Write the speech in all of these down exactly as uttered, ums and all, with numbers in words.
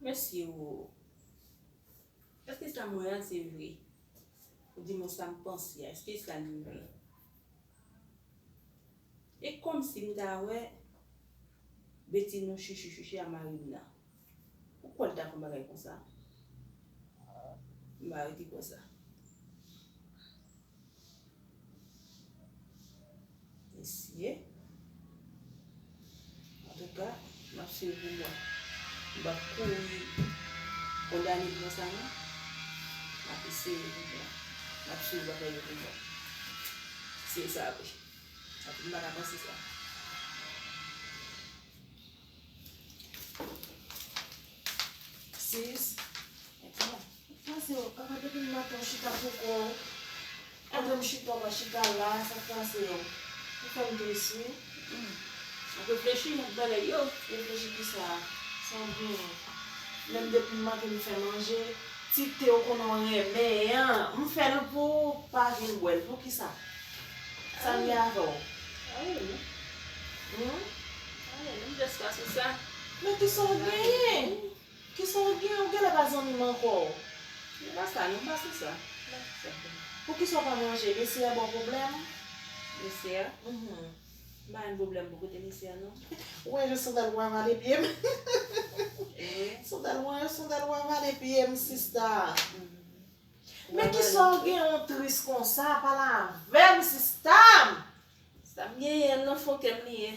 Mesye o, èske sa m wè a se vre? Ou di mwen sa m panse a, èske sa li vre? E kòmsi m ta wè Betty nan chichi chichi a mari m nan. Ou kwè l ta fè yon bagay konsa? M pa rete kwè sa. Mesye. Antouka, m ap swiv pou mwen. M p ap kouri kondane pou sa non. M ap eseye pou mwen. M ap swiv bagay yo pou mwen. Se sa vre. Anpil m pa ka panse sa. Sis. Bon, panse w, papa, depi maten w chita pou kò w. Kote m chita, w pa chita la, sa k pase w? Ou fè m tris, wi. Hmm. Ou reflechi nan bagay yo. Reflechi ki sa? Sa w genyen? Menm depi maten m fè manje, ti te w konnen w renmen an, m fè l pou w pa vin bwè l. Pou ki sa? Sa m gen avè w? Anyen non. Hmm? Anyen non, m just pase sa. Men ki sa w genyen? Kisa w gen? Ou genlè pa zanmi m ankò. Se pa sa non, m pa sou sa. M pa sou sa. Poukisa w pa manje? Mesye a ba w pwoblèm? Mesye a? Mhm. M pa jwenn pwoblèm bò kote mesye a non. Ou wè jan sandal mwen avale pye m? Wi. Sandal mwen, sandal mwen avale pye m, sista. Mhm. Men kisa w gen, ou tris konsa? Pale avè m, sista m! Sa m genyen nan fon kè m li ye.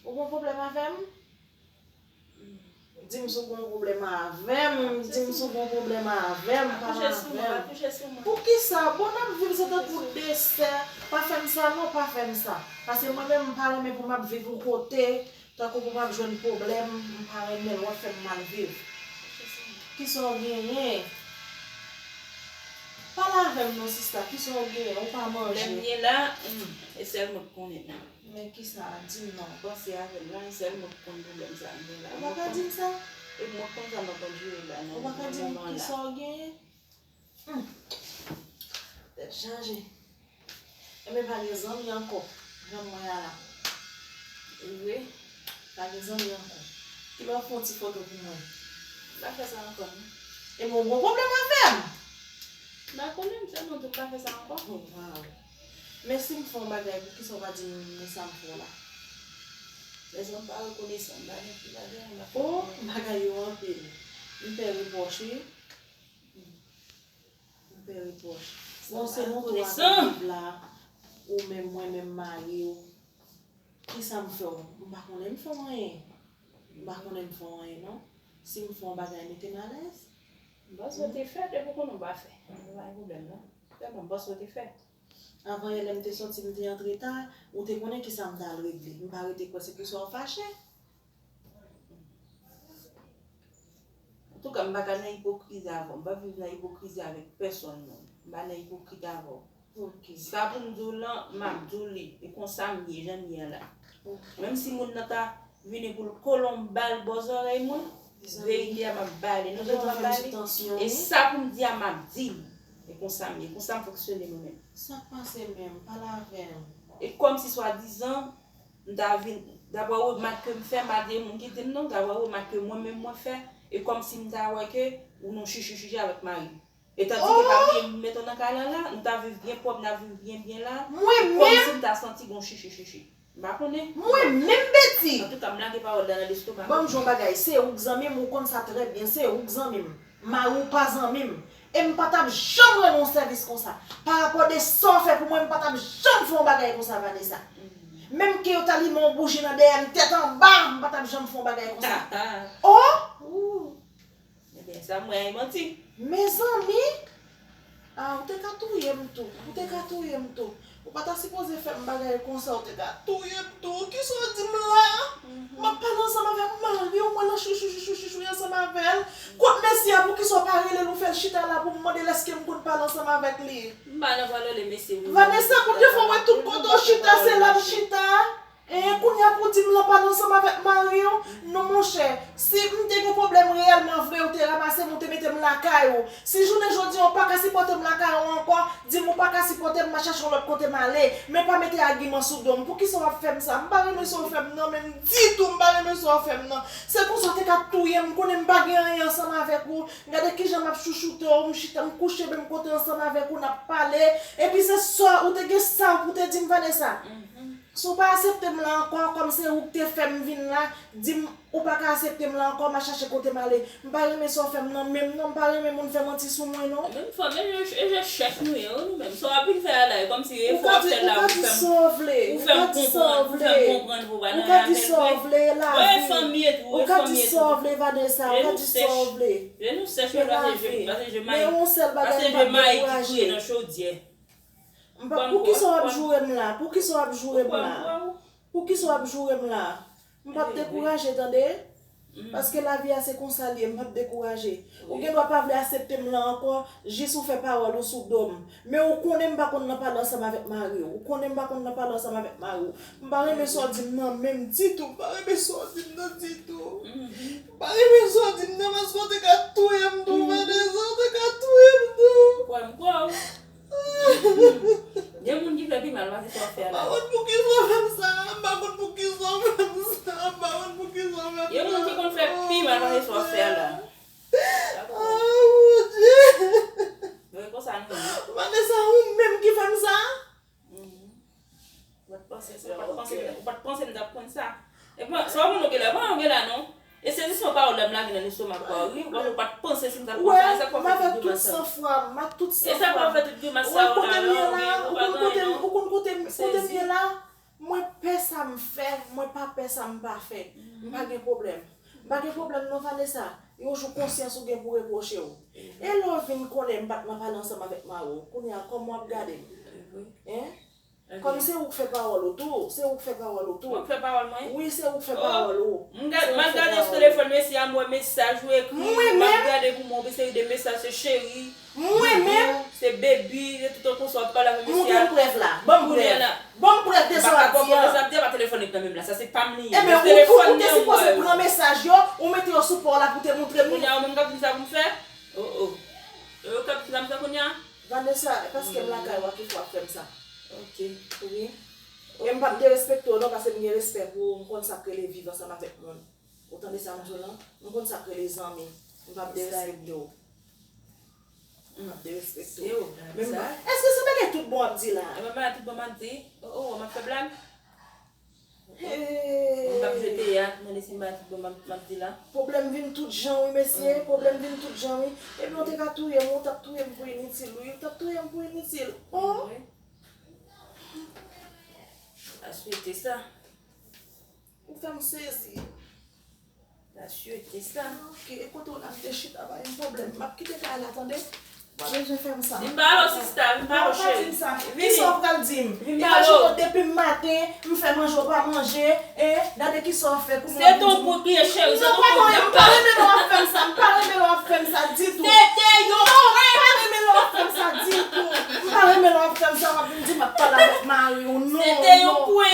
Ou gen pwoblèm avè m? Di m si w gen yon pwoblèm avè m, di m si w gen yon pwoblem avè m, pale avè m. Poukisa? Bon, n ap viv, se tankou de sè. Pa fè m sa non, pa fè m sa. Paske mwen menm, m pa renmen pou m ap viv yon kote, tankou pou m ap jwenn pwoblèm, m pa renmen l, w ap fè m mal viv. Kisa w genyen? Pale avè m non, sista, kisa w genyen? Ou pa manje? Lè m ye la, hmm, e sèl mwen k konnen. Men kisa? Di m non. Panse avè l la, e sèl mwen k konn pwoblèm sa m gen la. Ou pa ka di m sa? E mwen k konn sa m ap andire la nan moman la. Ou pa ka di m kisa w genyen? Hmm. Tèt chaje. Enben pa gen zanmi ankò. Jan mwen a la. Wi. Pa gen zanmi ankò. Kilè w ap fè yon ti foto pou mwen? M pa fè sa ankò non. Enben w gen yon pwoblèm avè m? M pa konnen, m sèlman di w m pa fè sa ankò. Oh, waw. Men si m fè yon bagay, poukisa w pa di m men sa m fè w la? Lèzòm pa rekonesan, m pa gen, m pa gen anyen m ap fè pou mwen. Oh, bagay yo anpil. M pè repwòch, wi. M pè repwòch. Bon, se nou tou a viv la, ou menm, mwen menm, mari w. Kisa m fè w? M pa konnen m fè w anyen. M pa konnen m fè w anyen, non. Si m fè w yon bagay, mete m alèz. M panse w te fè, depi w konnen w pa fè. Pa gen pwoblèm, non. Sèlman, m panse w te fè. Avan yè, lè m te soti, m te antre ta, ou te konnen kisa m t al regle. M pa rete kwè se pou sa w fache. Antouka, m pa ka nan ipokrizi avè w. M p ap viv nan ipokrizi avèk pèsonn moun. M pa nan ipokrit avè w. Ok. Sa pou m di w lan, m ap di w li. E konsa m ye, jan m ye an la. Ok. Menm si moun nan ta vini pou l kole yon bal bò zòrèy mwen, verite a m ap ba li. Non, m ap ba li. E sa pou m di a, m ap di l. E konsa m ye, konsa m fonksyone mwen menm. Sa k pase menm? Pale avè m. E kòmsi swadizan, m ta vin, daprè remak ke m fè, m pa di e moun ki di m non, daprè remak ke mwen menm mwen fè, e kòmsi m ta wè ke ou nan chichi chichi avèk mari m. E tandike pa bliye m mete w nan kay la la, nou ta viv byen pwòp, n ap viv byen byen la. Mwen menm? Kòmsi m ta santi gon chichi chichi. M pa konnen. Mwen menm, Betty! Antouka, m lage pawòl la nan lestomak ou. Ban m di w yon bagay, se ou k zanmi m, ou konn sa trè byen, se ou k zanmi m. Mari w pa zanmi m. E m pa t ap janm rann ou yon sèvis konsa. Parapò de sa w fè pou mwen, m pa t ap janm fè yon bagay konsa, Vanessa. Menm ke yo ta limen yon bouji nan dèyè m tèt anba, m pa t ap janm fè yon bagay konsa. Oh! Ebyen, sa m wè a, e manti. Mezanmi! Ah, ou te ka touye m tou. Ou te ka touye m tou. Ou pa ta sipoze fè m bagay konsa, ou te ka touye m tou. Kisa w di m la? M ap pale ansanm avèk mari w, mwen nan chouchou, chouchou, chouchou ansanm avè l. Kot mesye a, poukisa w pa rele l, ou fè l chita la pou m mande l èske m konn pale ansanm avèk li? M pa nan pale de mesye wi. Vanessa, konbyen fwa w wè tout kote w chita, se la m chita? E kounye a pou di m lan pa ansanm avèk mari w? Non, monchè. Si m te gen pwoblèm reyèlman vre, ou te ranmase m, ou te mete m lakay ou. Si jounen jodi a ou pa ka sipòte m lakay ou ankò, di m ou pa ka sipòte m, m a chache yon lòt kote m ale. Men pa mete agiman sou do m. Poukisa w ap fè m sa? M pa renmen sa w fè m nan, menm ditou, m pa renmen sa w fè m nan. Se konsa w te ka touye m, m konnen m pa gen anyen ansanm avèk ou. Gade kijan m ap chouchoute w, m chita, m kouche menm kote ansanm avèk ou, n ap pale. Epi se sa, ou te gen sa pou te di m, Vanessa. Si w pa aksepte m la ankò, kòm se ou k te fè m vin la, di m ou pa ka aksepte m la ankò, m a chache kote m ale. M pa renmen sa w fè m nan, menm non, m pa renmen moun fè manti sou mwen non. Menm fanm, e je, e je chèch nou ye, wi, nou menm. Sa w ap vin fè a la, e kòmsi e fò w ap fè l la pou fè m, pou fè m konprann, pou fè m konprann pou w pa nan afè l vre. Ou ka di sa w vle, e lavi. Mwen e fanm m ye tou, e fanm m ye tou. Ou ka di sa w vle, Vanessa, ou ka di sa w vle. Je nou sèch, je nou sèch, pase je, pase je mayi, pase je mayi ki kriye nan chodyè. M pa, poukisa w ap joure m la? Poukisa w ap joure m la? Poukisa w ap joure m la? M p ap dekouraje, tande. Paske lavi a se konsa l ye, m p ap dekouraje. Ou gen dwa pa vle aksepte m la ankò, jis ou fè pawòl ou sou do m. Men ou konnen m pa konn nan pale ansanm avèk mari w. Ou konnen m pa konn nan pale ansanm avèk mari w. M pa renmen sa w di m nan menm ditou. M pa renmen sa w di m nan ditou. M pa renmen sa w di m nan paske w te ka touye m tou, Vanessa, w te ka touye m tou. Kwè m kwè w. Gen moun ki fè pi mal pase sa w ap fè a la. M pa konn poukisa w fè m sa, m pa konn poukisa w fè m sa, m pa konn poukisa w fè m sa. Gen moun ki konn fè pi mal pase sa w ap fè a la. Ah, Bondye. Mwen konsa nou ye. Vanessa, ou menm ki fè m sa? Ou pa t panse, ou pa t panse, ou pa t panse m t ap konn sa. E bon, sa w konn ou gen la, pa w gen la non. E sezisman pawòl la m lage nan lestomak pa w, wi. Ou pa t panse si m t ap konn sa. E sa k fè w fè tout grimas sa yo. M avèk tout sanfwa m, ak tout sanfwa m. E sa k fè w fè tout grimas sa yo la, la, ou gen, ou pa gen anyen non. Ou konn kote m ye la? Mwen pè sa m fè, mwen pa pè sa m pa fè. M pa gen pwoblèm. M pa gen pwoblèm non, Vanessa. Yon jou konsyans ou gen pou repwoche w. E lè w vin konnen m pa t nan pale ansanm avèk mari w, kounye a kòman w ap gade m? Hein? Kòm se ou k fè pawòl ou tou, se ou k fè pawòl ou tou. Mwen k fè pawòl mwen? Wi, se ou k fè pawòl ou. M gad, m al gade sou telefòn mesye a, m wè mesaj ou ekri, m ap gade pou mwen, yon seri de mesaj, se cheri, doudou, se baby, se tout konsa w ap pale avèk mesye a. Mwen menm? Montre m prèv la. Ban m prèv. Ban m prèv de sa w ap di a. M pa ka ba w prèv de sa w ap di a, pa telefòn li k nan men m la. Sa se pa m li ye. Ebyen, ou, ou, ou te sipoze pran mesaj yo, ou mete yo sou pa w la pou te montre m li. Kounye a, ou menm k ap di m sa pou m fè? Oh, oh. E ou k ap di sa m fè kounye a? Vanessa, e paske m lakay ou a ki fè w ap fè m sa. Ok. Wi. E m p ap derespekte w non, paske m gen respè pou ou, m konn sa k rele viv ansanm avèk moun. Ou tande sa m di w lan? M konn sa k rele zanmi. M p ap derespekte w. M p ap derespekte w. Men m pa, èske se bagay tout bon w ap di la? E pa bagay tout bon m ap di? Oh, oh, m ap fè blag? Mwen p ap jwe teyat, mande si m pa tout bon m ap, m ap di la. Pwoblèm vin tout jan wi mesye, pwoblèm vin tout jan wi. Epi w te ka touye m, ou t ap touye m pou initil wi, ou t ap touye m pou initil. Oh! Wi. A swete sa. Ou fè m sezi. La swete sa. Ok, e kote w la m te chita, pa gen pwoblèm. M ap kite kay la, tande? Ou pa bezwen fè m sa. Vin pale w, sista, vin pale w, cheri. Non, pa di m sa. Vini. Kisa w pral di m? Vin pale w. Imajine w depi maten, m fè manje, w pa manje, en? Gade kisa w fè pou mwen. Se ton prank li ye, cheri, se ton prank. Non, pa, m pa renmen lè w ap fè m sa, m pa renmen lè w ap fè m sa ditou. Se te yon prank. Non, m pa renmen lè w ap fè m sa ditou. M pa renmen lè w ap fè m sa, w ap vin di m ap pale avèk mari w. Non, non, non, non. Se te yon prank.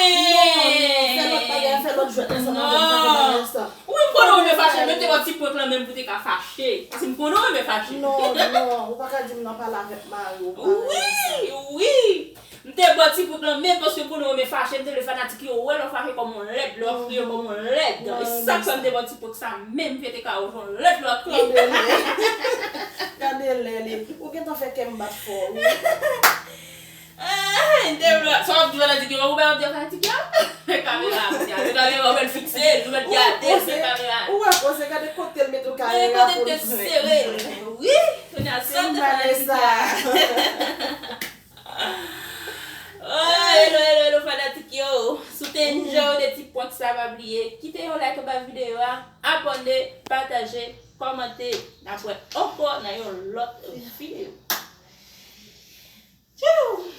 Fè lòt bagay, fè lòt jwèt ansanm avè m, m pa renmen sa. Wi, m konnen w renmen fache, men te ba w ti prank lan menm pou te ka fache. Paske m konnen w renmen fache. Non, non, ou pa ka di m nan pale avèk mari w, ou pa renmen sa. Wi, wi. M te ba w ti prank lan menm paske m konnen w renmen fache, m te vle fanatik yo wè lè w fache kòm yon lèd, lè w ap kriye kòm yon lèd. E sa k fè m te ba w ti prank sa menm, pou te ka wè w jan w lèd lè w ap kriye. Gade lè. Gade lè li. Ou gentan fè kè m bat fò, wi. Ay, m te vle, sa w ap di fanatik yo, ou pa ap di fanatik yo? Kamera, kamera, ou mèt fikse l, ou mèt gade l, se kamera. Ou wè koze, gade kote l mete kamera pou l. Men kote l te sere l. Wi, kounye a, sa te fanatik yo. Oh, hello, hello, hello, fanatik yo. Si w te enjoy de ti prank sa, pa bliye kite yon like anba videyo a, abòne, pataje, kòmante. N ap wè ankò nan yon lòt videyo. Tchou!